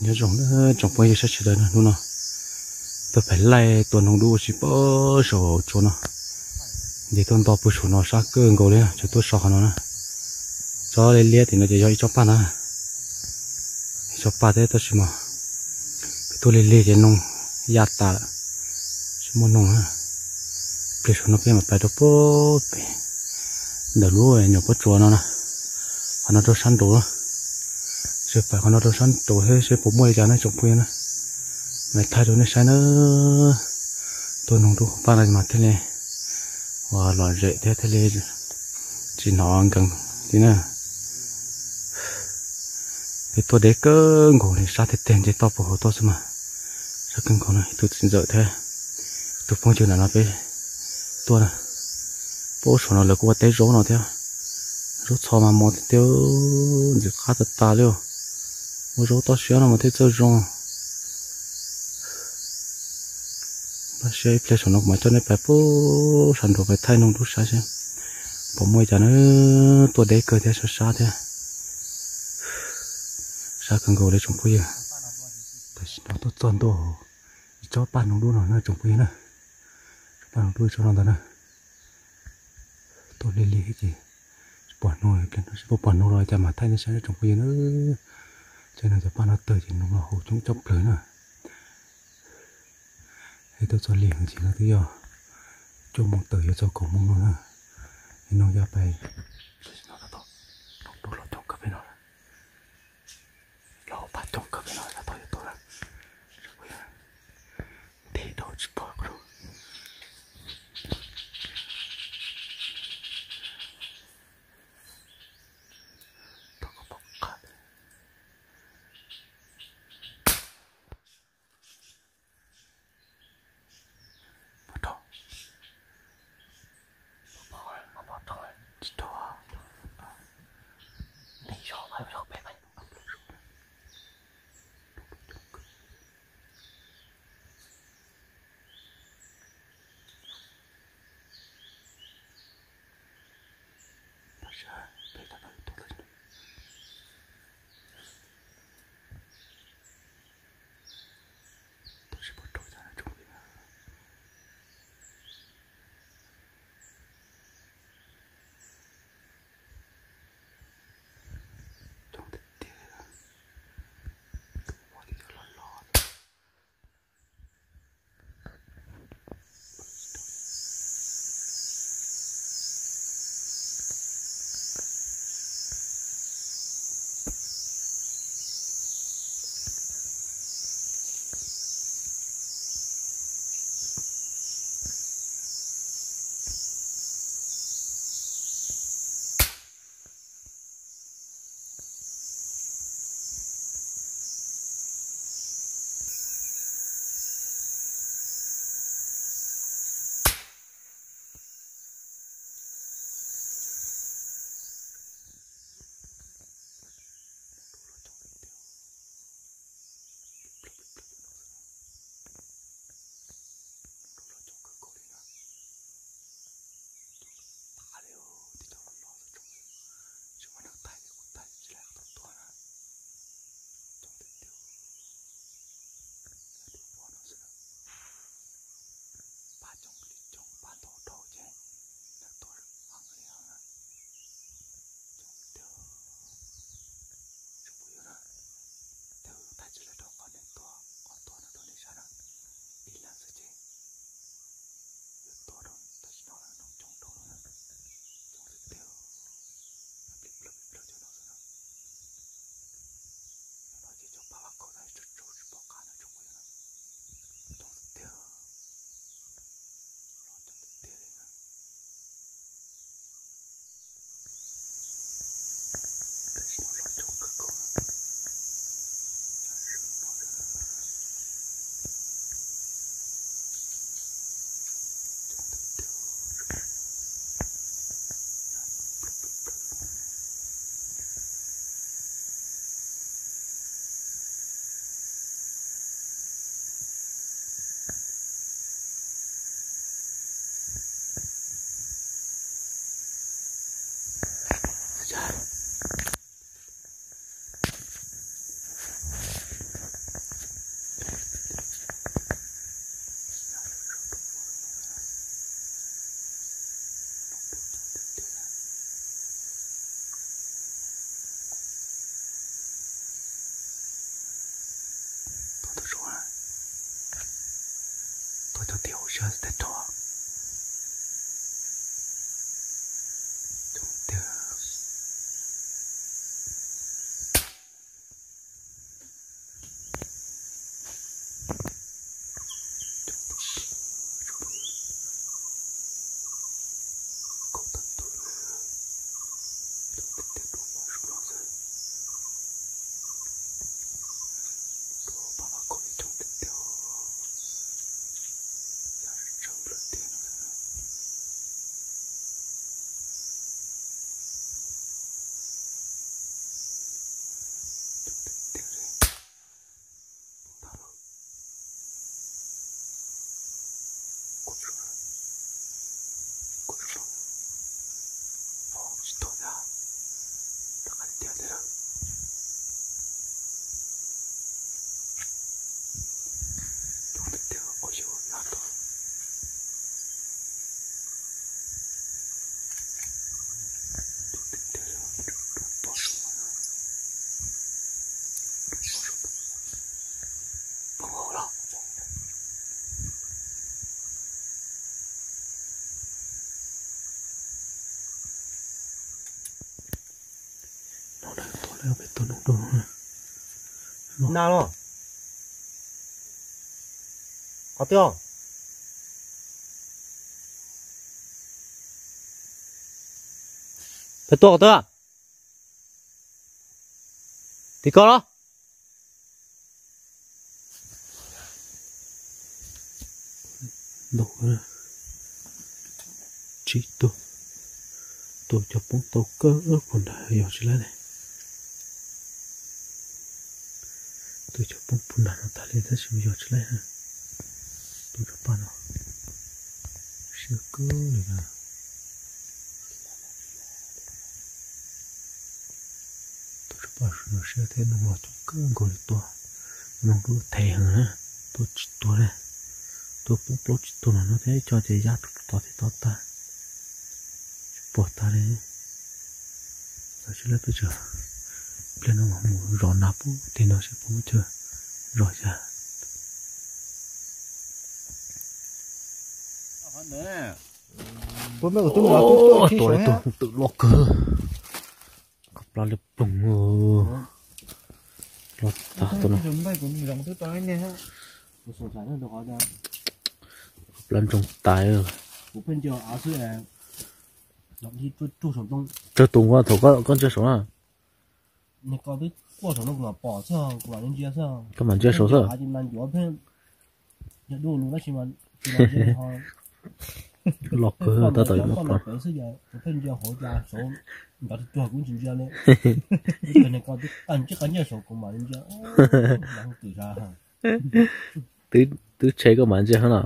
Nyob zoo na tsoom phooj ywg sawv daws na, hnub no tuaj pem laij tua noog dub ua si pem saum tsua no, ces tuaj nto pw saum no sab kawg nkaus li, tseem tuaj so qhov no na. Tsob liab liab tim no ces yog ib tsob paj na, ib tsob paj thiab tab sis mas peb tuaj lig lig ces noog ya tas lawm, tsis muaj noog na. Pliag saum no peb mam pais rau pem ntawm lub nyuam pob tsuas no na, qhov no rau sab nraud, seb pais qhov no rau sab nraud thiab seb puas muaj li cas na tsoom phooj ywg na. Mam thaij rau nej saib na. Tua noog dub hauv paj no mas thiaj li uas lom zem thiab thiaj li tsis hnov nkees li na. Peb tuaj deb kawg nkaus li, sab tiag tiag nce toj puag hauv tuaj xwb mas. Sab kawg nkaus no, ib tug txiv ntxawm thiab tus phooj ywg ntawm no peb tuaj na. Pem saum no lawv kuj ua teb zaub no thiab, zaub txho mas mos tiag tiag, ntxim qab tas tas li. Ua zaub toj siab no mas thiaj txawj zoo. Npaj siab ib pliag saum no kuv mam coj nej pais pem sab nraud pais thaij noog dub saib seb puas muaj li cas na. Tuaj deb kawg thiab sab sab thiab, sab kawg nkaus li tsoom phooj ywg. Tam sim no tuaj txog ntua ib tsob paj noog dub no na tsoom phooj ywg na. Tsob paj noog dub ib tsob no ntag na. Tuaj lig lig ces tsis pom noog, ib pliag no seb puas pom noog los cas mam thaij nej saib tsoom phooj ywg na. Ces no cov paj no tawg ces noog los haus coob tshaj plaws na. Es tuaj txog lig heev ces no twb yog cuaj moos tawm yuav txog kaum moos no na. Es noog ya pais, noog dub los coob kawg pem no, los paj coob kawg pem no, yav tod yuav tuag na. Nthe dhau tsis pom. Paj coob li coob, paj ntau dhau ces nws tuag heev li na. Coob tiag. Tsis pub yuav na. Ces thaij tsis lawv rau qhov nej tuag, qhov tuag no rau nej saib na. Ib leeg xwb ces yuav tuag rau tam sim no lawm, noog coob dhau lawm na. Coob tiag tiag. Plig plawg plig plawg cov no xwb na. Cov no ces cov paj vaj khaum no tsaus tsaus tsis pom qab no tsoom phooj ywg na. Coob tiag tiag. Los coob tiag tiag li na. Tiag ua siab tag nrho. Coob tiag. Na los. Qhov twg? Peb tuaj qhov twg? Tim ko los. Ntau, tsib tug, tus cov poob tau kawg puag nrad yog tsis laib ne. Tus cov poob puag nrad no tag li tab sis yog tsis laib. Tus cov paj no siab kawg li na. Tus cov paj no siab thiab, noog los coob kawg nkaus li, tua noog lub them heev na, tua tsis tuag li. Tua poob plaub tsib tug no no thiab, ib co ces ya tod thiab tod tag, tsis pom tag li. Txawm tsis laib peb tsawg, pliag no mas mus zov nas pub tim no seb puas muaj chaw zov xyab. Tua ib tug twm loj kawg, qhov plab liab ploog, loj tag tus no. Qhov plab ntsoog tas. Tsawg tus ua thaum koj ntsia saum na? Koj mam ntsia saum xwb. Loj kawg, tab tom yuav muab pov. Twb tshe koj mam ntsia no.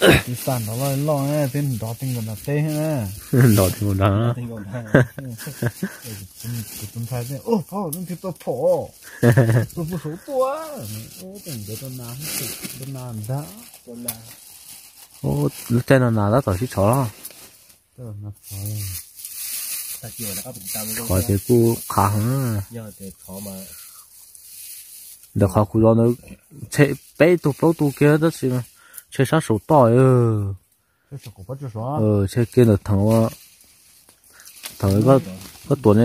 Twb xa nrov loj loj, twb nrov ti nkaus nram teb na. Nrov ti nkaus nrad. Kuv tus ntxhais tias, ub, phauj, leej twg tua phom, tua puag saud tuaj. Ub, tus ntawd tua nas, tua nas ntag. Lub caij no nas tab tom sib tshov los. Tshov ces kuj qhav heev. Ntawm qhov kuv zov ntawd tshe peb tug plaub tug kiag tab sis tshe sab saum toj. Tshe kiag ntawm theem, theem koj tuav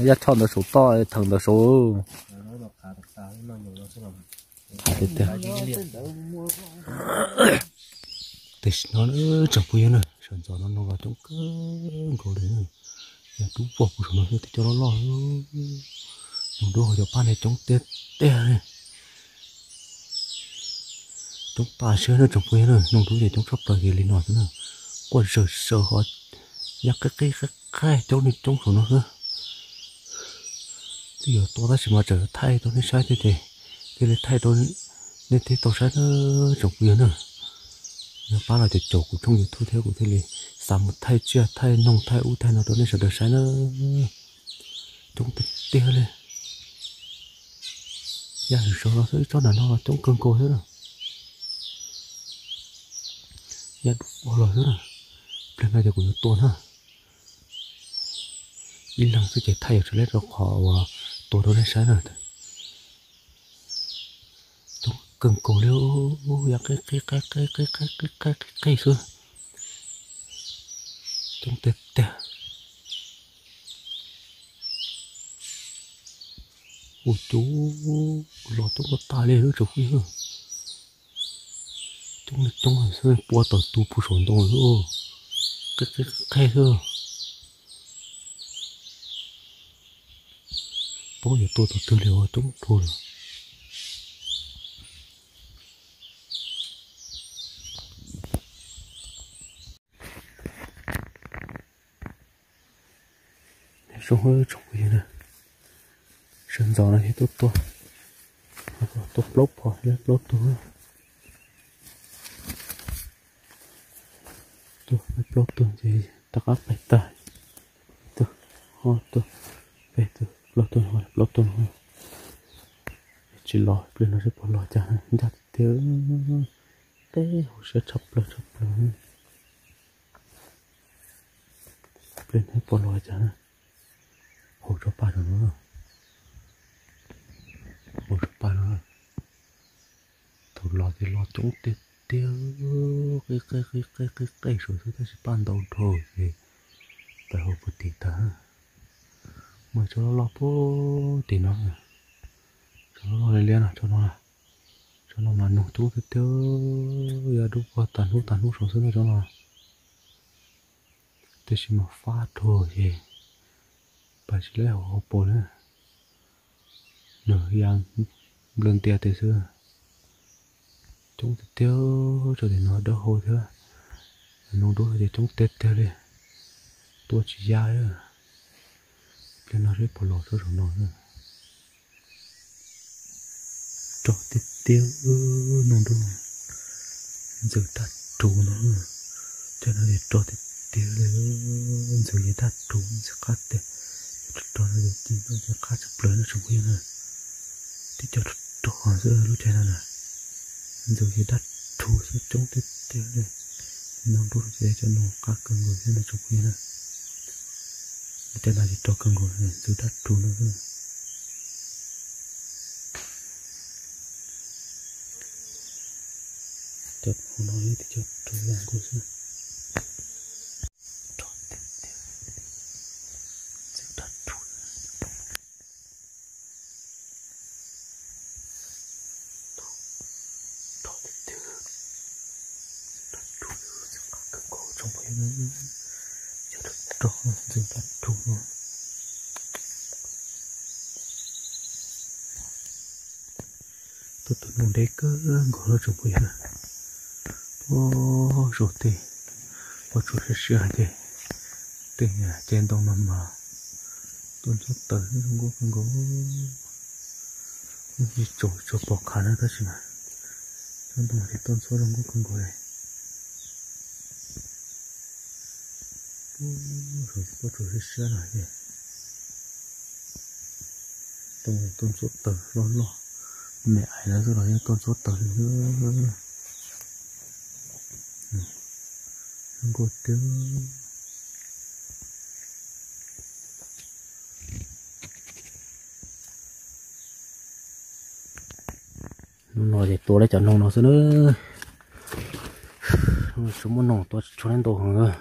yaj choj ntawd saum toj, theem ntawd saud. Tiam sis no tsoom phooj ywg na, sawv ntxov no noog los coob kawg nkaus li. Yog dub puag puag saum no xwb, twb cov loj loj. Noog dub hauv cov paj ne coob tiag tiag li. Coob tas siab na tsoom phooj ywg na, noog dub ces coob tshaj plaws kiag li no xwb na. Quaj zawm zaws hov, yaj qeb qeb qeb qeb coob li coob saum no xwb. Twb yuav tua tab sis mas tseem thaij rau nej saib thiab ces thiaj li thaij rau nej thiaj tau saib na tsoom phooj ywg na. Yog pab los ces caum kuv tshooj YouTube thiab kuv thiaj li xav mus thaij tsiaj thaij noog thaij ub thaij no rau nej sawv daws saib na. Coob tiag tiag li. Yaj zawm zaws los xwb, ib tsob nram no los coob kawg nkaus xwb na. Yaj dub ua los xwb na. Pliag no ces kuv yuav tua na. Ib leeg xwb ces thaij yuav tsis laib rau qhov uas tua rau nej saib na. kawg nkaus li, ya qeb qeb qeb qeb qeb qeb qeb qeb qeb xwb. Coob tiag tiag. Ua cub los coob tag li lub tsoom phooj ywg. Coob li coob xwb, pua tawm tus puag saum ntoo xwb. Qeb qeb qeb xwb. Paub yuav tua tus twg li, coob dhau lawm. Zoo tsoom phooj ywg, sawv ntxov no ces tuaj tua, tua plaub phom, plaub tug, tua plaub tug ces rov qab pais tag. Ib tug, ob tug, peb tug, plaub tug, plaub tug no. Tsis los, pliag no seb puas los cas, ncaj tiag tiag, teb hauv siab tshaj plaws tshaj plaws. Pliag no puas los cas, hauv tsob paj no, hauv tsob paj no. Thaum los ces los coob tiag tiag, qeb qeb qeb qeb qeb qeb saum xwb tab sis paj ntau dhau ces pais hauv puag tim tag. Muaj tsob loj loj puag tim no, tsob loj loj liab liab no, tsob no, tsob no mas noog coob tiag tiag, ya dub puag tas hnub tas hnub saum xwb na tsob no. Tiam sis mas fab dhau ces pais tsis lab hauv paus li. Nws ya nplawg ntias tias xwb. Coob tiag tiag, tsob tim no dawb hau thiab. Noog dub ces coob tiag tiag li. Tua tsis ya li. Pliag no seb puas los tsob saum no. Rog tiag tiag, noog dub ntxws daj rhuv no. Cov no ces rog tiag tiag li, ntxws ces daj rhuv ntxim qab tiag. Rog no ces ci no ces qab tshaj plaws no tsoom phooj ywg na. Tib co rog rog xwb lub caij no na. Ntxws ces daj rhuv xwb coob tiag tiag li. Noog dub ces cov noog qab kawg nkaus thiab no tsoom phooj ywg na. Lub caij no ces rog kawg nkaus, ntxws daj rhuv no xwb. Cov hauv no yog tib co rog yam nkaus xwb. Rog tiag tiag, ntxws daj rhuv. Rog tiag tiag, daj rhuv, ntxws qab kawg nkaus tsoom phooj ywg na. Cov rog ntxws daj rhuv no. Tus tus noog deb kawg nkaus lawm tsoom phooj ywg na. Ub, zaum tej pob tsuas siab siab hais tias tej caij ntoo no mas tuaj ntxhuab taws zoo nkauj kawg nkaus. Tsis tsaus tsuas pom qhav na tab sis mas cov ntoo ces tuaj ntxhuab zoo nkauj kawg nkaus li. Ub, zaum tej pob tsuas siab siab no ces tuaj ntxhuab taws loj loj, me ais lawv xwb los yeej tuaj ntxhuab taws li. Zoo nkauj tiag. Hnub no ces tua li cov noog no xwb na. Tsis muaj noog tua tsis tshua ntau heev.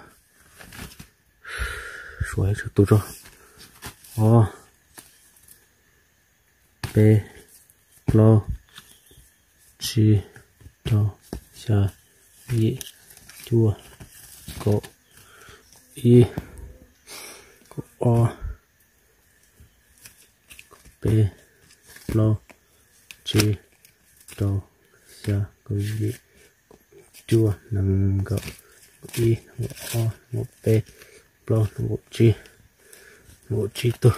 Suav ib tsawg tus tso. Ob, peb, plaub, tsib, rau, xya, yim, cuaj, kaum, ib, kaum ob, kaum peb, plaub, tsib, rau, xya, kaum yim, cuaj, nees nkaum, ib, nees nkaum ob, nees nkaum peb, plaub, nees nkaum tsib, nees nkaum tsib tug.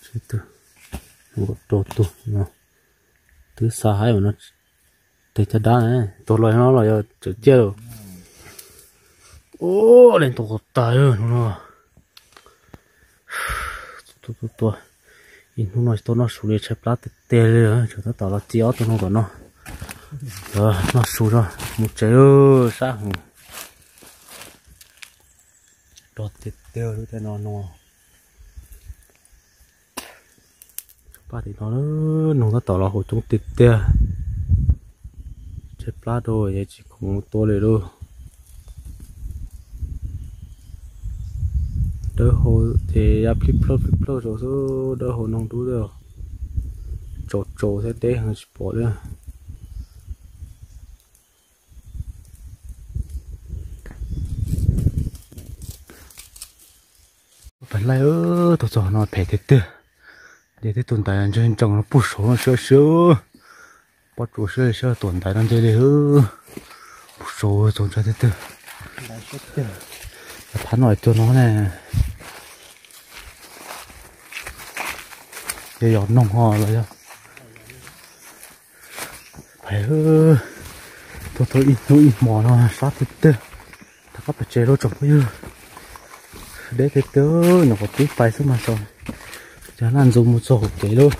Tsib tug, nees nkaum rau tug no. Twb xa haib no, tes caj dab ne, tuag los no los yog tseem ciaj lawm. Ub, leej ntau quav tas no no. Ib hnub no tsis tau noj su li, tshaib plab tiag tiag li, tseem tab tom los txi ob tug noog tom no. Noj su tso mus tsev, sab heev. Rog tiag tiag lub caij no no. Paj tim no, noog tab tom los haus coob tiag tiag. Tshaib plab rau ces tsis khoom mus tua li lauj. Dawb hau ces ya plib plawg plib plawg rau xwb, dawb hau noog dub, tsaus tsaus thiab deb heev tsis pom li. Pem laij, tuaj txog no phem tiag tiag. Dej twb tu ntaiv ntseeg ntsees no puag saud no siab siab. Pob tsuas siab li siab tuam ntaiv no nce li. Puag saud txaus ntshai tiag tiag. Phab no cuag no ne. Yog noog ho los yog phem. Tuaj tau ib hnub ib hmo no sab tiag tiag. Rov qab pem tsev lauj tsoom phooj ywg. Deb tiag tiag, nyuam qhuav pib pais xwb mas tso, cov naj ntxuv mus txog hauv kev lauj.